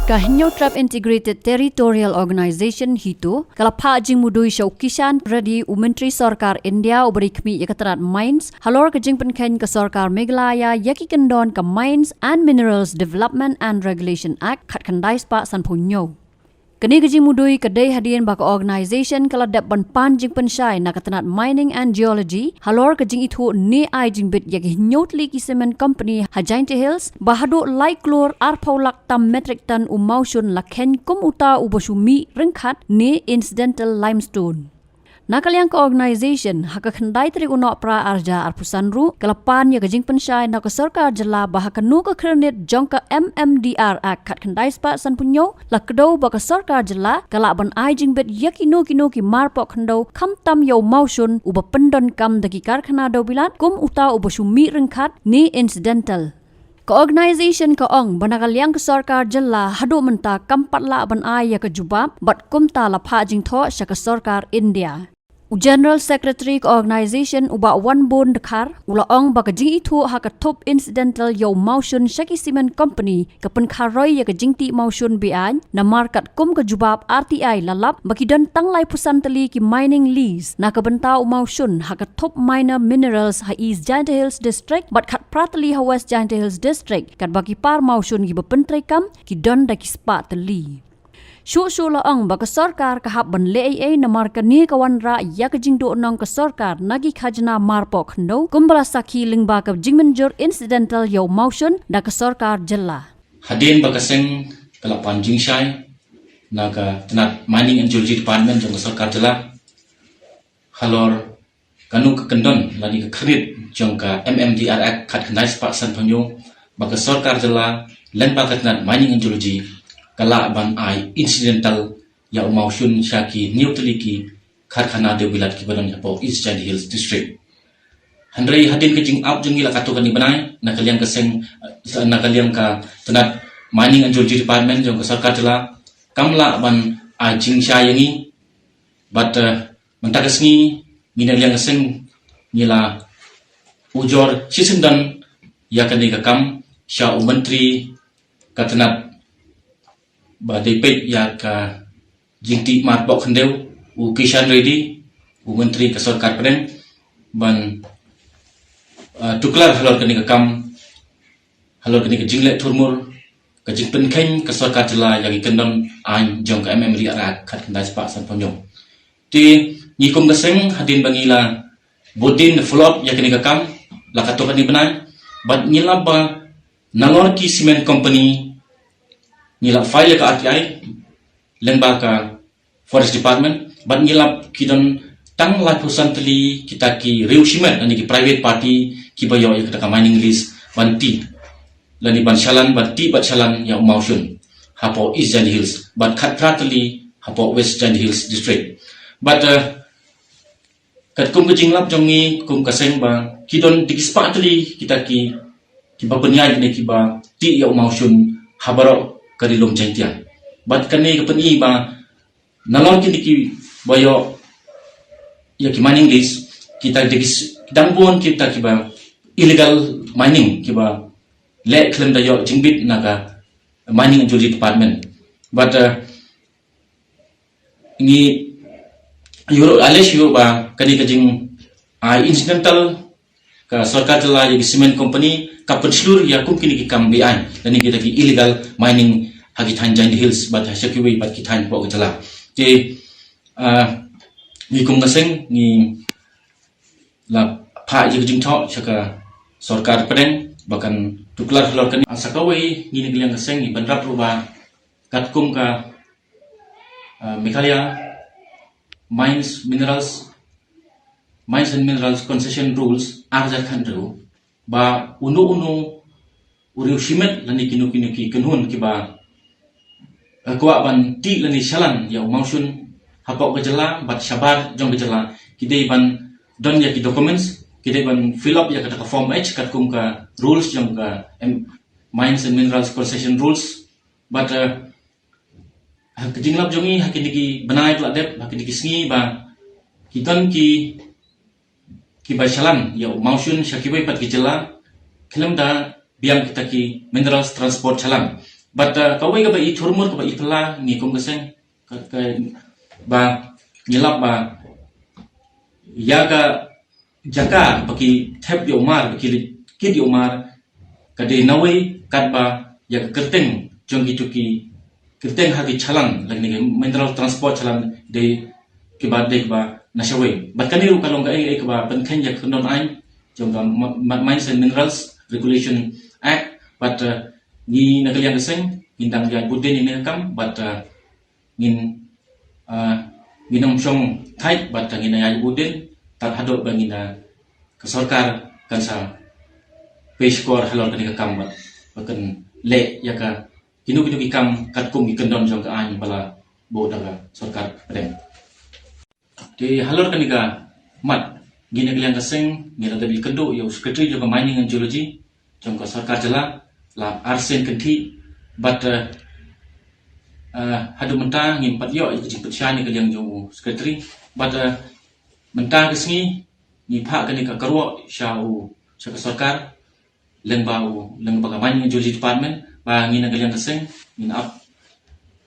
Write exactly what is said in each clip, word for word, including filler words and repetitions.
Ka Hynñiewtrep Integrated Territorial Organization HITO ka la phah jingmudui sha u Kishan Reddy, u Myntri Sorkar India uba dei khmih ïa ka tnat Mines, halor ka jingpynkheiñ ka Sorkar Meghalaya ïa ki kyndon ka Mines and Minerals Development and Regulation Act khatkhyndai spah sanphew hynñiew. Kane ka jingmudui ka dei hadien ba ka organization ka la dep ban pan jingpynshai na ka tnat Mining and Geology halor ka jingithuh ne ai jingbit ïa ki hynñiew tylli ki cement company ha Jaintia Hills ba haduh lai klur arphew lak tam metric ton u mawshun la kheiñ kum uta uba shu mih ryngkhat ne incidental limestone. Na ka liang ka organization, ha ka khyndai tarik u Nohprah arhajar arphew san ruh ka la pan ïa ka jingpynshai na ka Sorkar Jylla ba ha kano ka khyrnit jong ka M M D R Act khatkhyndai spah sanphew hynñiew la kdew ba ka Sorkar Jylla ka lah ban ai jingbit ïa kino kino ki marpoh khyndew khamtam ïa u mawshun uba pyndonkam da ki karkhana dewbilat kum uta uba shu mih ryngkhat ne incidental. Ka organization ka ong ba na ka liang ka Sorkar Jylla haduh mynta kam pat lah ban ai ïa ka jubab bad kumta la phah jingthoh sha ka Sorkar India. U General Secretary ka organization u Bah Wanbun Dkhar u la ong ba ka jingithuh ha ka thup incidental ïa u mawshun sha ki cement company ka pynkharoi ïa ka jingtih mawshun beaiñ, namar katkum ka jubab R T I la lap ba ki don tang laiphew san tylli ki mining lease na ka bynta u mawshun ha ka thup minor minerals ha East Jaintia Hills District bad khatphra tylli ha West Jaintia Hills District, katba ki par mawshun kiba pyntreikam ki don da ki spah tylli. Shuh shuh la ong ba ka sorkar ka hap ban leh ei ei namar kane ka wanrah ïa ka jingduhnong ka sorkar na ki khajna marpoh khyndew, kumba la sakhi lyngba ka jingmynjur incidental ïa u mawshun da ka sorkar jylla. Hadien ba ka seng ka la pan jingshai na ka tnat Mining and Geology Department jong ka sorkar jylla halor kano ka kyndon lane ka khyrnit jong ka M M D R Act khatkhyndai spah sanphew hynñiew, ba ka sorkar jylla lyngba ka tnat Mining and Geology ka lah ban ai incidental ïa u mawshun sha ki hynñiew tylli ki karkhana dewbilat kiba don hapoh East Jaintia Hills District. Hynrei hadien ka jingap jong ngi la katto katne bnai na ka liang ka seng, na ka liang ka tnat Mining and Geology Department jong ka sorkar jylla kam lah ban ai jingshai ïa ngi. Bad, eh, mynta ka sngi ngi na ka liang ka seng ngi la ujor shisyndon ïa kane ka kam sha u Myntri ka tnat ba dei peit ïa ka jingtih marpoh khyndew, u Kishan Reddy, u Myntri ka sorkar pdeng, ban, eh, tuklar halor kane ka kam, halor kane ka jingleh thurmur, ka jingpynkheiñ ka sorkar jylla ïa ki kyndon aiñ jong ka M M D R Act khatkhyndai spah sanphew hynñiew. Te ngi kum ka seng hadien ba ngi la bud dien follow up ïa kane ka kam la katto katne bnai, bad ngi la ba nalor ki cement company ngi la file ïa ka R T I lyngba ka Forest Department, bad ngi la ki don tang laiphew san tylli kita ki riew shimet lane ki private party kiba ïoh ïa kata ka mining lease ban tih lane ban shalan, ban tih bad shalan ïa u mawshun hapoh East Jaintia Hills bad khatphra tylli hapoh West Jaintia Hills District. Bad, eh, katkum ka jinglap jong ngi kum ka seng ba ki don da ki spah tylli kita ki, kiba pynïaid ne kiba tih ïa u mawshun ha baroh ka ri lum Jaintia. Bad kane ka pyni ba nalor kine kiba ïoh ïa ki mining lease, kita da ki s-, dang bun kita kiba illegal mining kiba leh khlem da ïoh jingbit na ka Mining and Geology Department. Bad, eh, ngi ïoh ruh, ale shu ïoh ba kane ka jing, ah, incidental ka sorkar jylla ïa ki cement company ka pynshlur ïa kum kine ki kam beaiñ lane kita ki illegal mining ha ki thaiñ Jaintia Hills bad ha sha kiwei pat ki thaiñ hapoh ka jylla. Te, ah, ngi kum ka seng ngi la phah ïa ka jingthoh sha ka sorkar pdeng ba kan tuklar halor kane. Ah, sa kawei ngi na ka liang ka seng ngi bynrap ruh ba katkum ka, ah, Meghalaya Mines Minerals, Mines and Minerals Concession Rules ar hajar khathynriew, ba uno uno u riew shimet lane kino kino ki kynhun kiba, eh, kwah ban tih lane shalan ïa u mawshun hapoh ka jylla bad shabar jong ka jylla, ki dei ban don ïa ki documents, ki dei ban fill up ïa kata ka form H katkum ka rules jong ka, em, Mines and Minerals Concession Rules. Bad, eh, ha ka jinglap jong ngi ha kine ki bnai ba la dep, ha kine ki sngi ba ki don ki, kiba shalan ïa u mawshun sha kiwei pat ki jylla khlem da biang kita ki minerals transport shalan. But uh, kawei kaba i churmur kaba i phylla ngi kum ka seng ka, ka, ba ngi lap ba ïa ka jaka ba ki thep ïa u mar, ba ki kit ïa u mar, ka dei nawei katba ïa ka kyrteng jong ki, to ki kyrteng ha ki challan, lane ki mineral transport challan dei kiba dei kiba na shawei. Bad kane ruh ka long kaei kaei kaba pynkheiñ ïa ka kyndon aiñ jong ka Ma-, Ma-, Mines and Minerals Regulation Act. Bad uh, ngi na ka liang ka seng ngin dang ïa bud dien ïa kane ka kam, bad uh, ngin, ah, ngin ym shong tight, bad ngin ïa bud dien tad haduh ba ngin, ah, ka sorkar kan sa pei shkor halor kane ka kam, bad ba kan leh ïa ka kino kino ki kam katkum ki kyndon jong ka aiñ ba la buh da ka sorkar pdeng. Te halor kane ka mat, ngi na ka liang ka seng ngi la dep ïakynduh ïa u secretary jong ka Mining and Geology jong ka sorkar jylla la arsien kynthih, bad uh, uh, haduh mynta ngim pat ïoh ïa ka jingpynshai na ka liang jong u secretary. Bad uh, mynta ka sngi ngi phah kane ka kyrwoh sha u, sha ka sorkar, lyngba u, lyngba ka Mining and Geology Department, ba ngi na ka liang ka seng ngin ap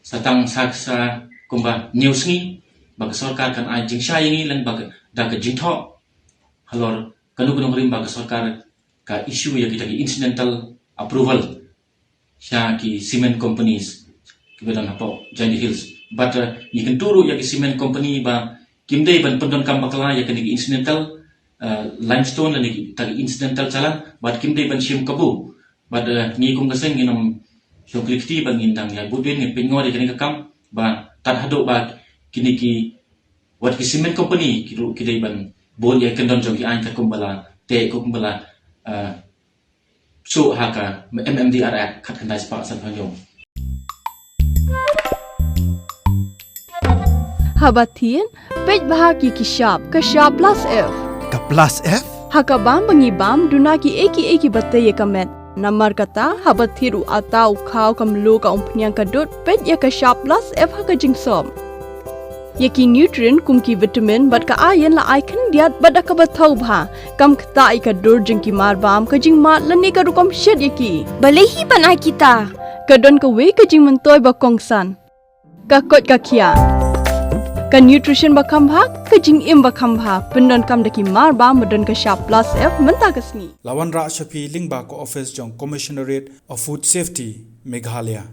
sa tang sa, sa kumba hynñiew sngi ba ka sorkar kan ai jingshai ïa ngi lyngba ka, da ka jingthoh halor kano kano ka rim ba ka sorkar ka issue ïa kita ki incidental approval sha ki cement companies kiba don hapoh Jaintia Hills. Bad uh, ngi kyntu ruh ïa ki cement company ba kim dei ban pyndonkam bakla ïa kine ki incidental uh, limestone lane kita ki incidental challan, bad kim dei ban shim kabu. Bad uh, ngi kum ka seng ngin ym shong kli kti, bad ngin dang ïa bud dien, ngin pynngor ïa kane ka kam ba tad haduh ba kine ki, wat ki cement company ki ruh ki dei ban bud ïa kyndon jong ki aiñ katkum ba la teh, katkum ba la uh, shuh ha ka M M D R Act khatkhyndai spah sanphew hynñiew. Haba thied, peit bha ki ki shap, ka shap plus F. Ka plus F? Ha ka bam ba ngi bam, duna ki ei ki ei kiba tei ïa ka met. Namar kata, haba thied u atta, u khaw, ka mluh, ka umphniang, ka dud, peit ïa ka shap plus F ha ka jingsop. Ïa ki nutrient kum ki vitamin bad ka iron la ai khyndiat bad da kaba thaw bha. Kam ktah ïa ka dur jong ki mar bam, ka jingmad lane ka rukom shet ïa ki. Balei hi ban ai kita? Ka don kawei ka jingmyntoi ba kongsan. Ka koit ka khiah. Ka nutrition ba kham bha, ka jingim ba kham bha. Pyndonkam da ki mar bam ba don ka shap plus F mynta ka sngi. La wanrah sha phi lyngba ka office jong Commissionerate of Food Safety, Meghalaya.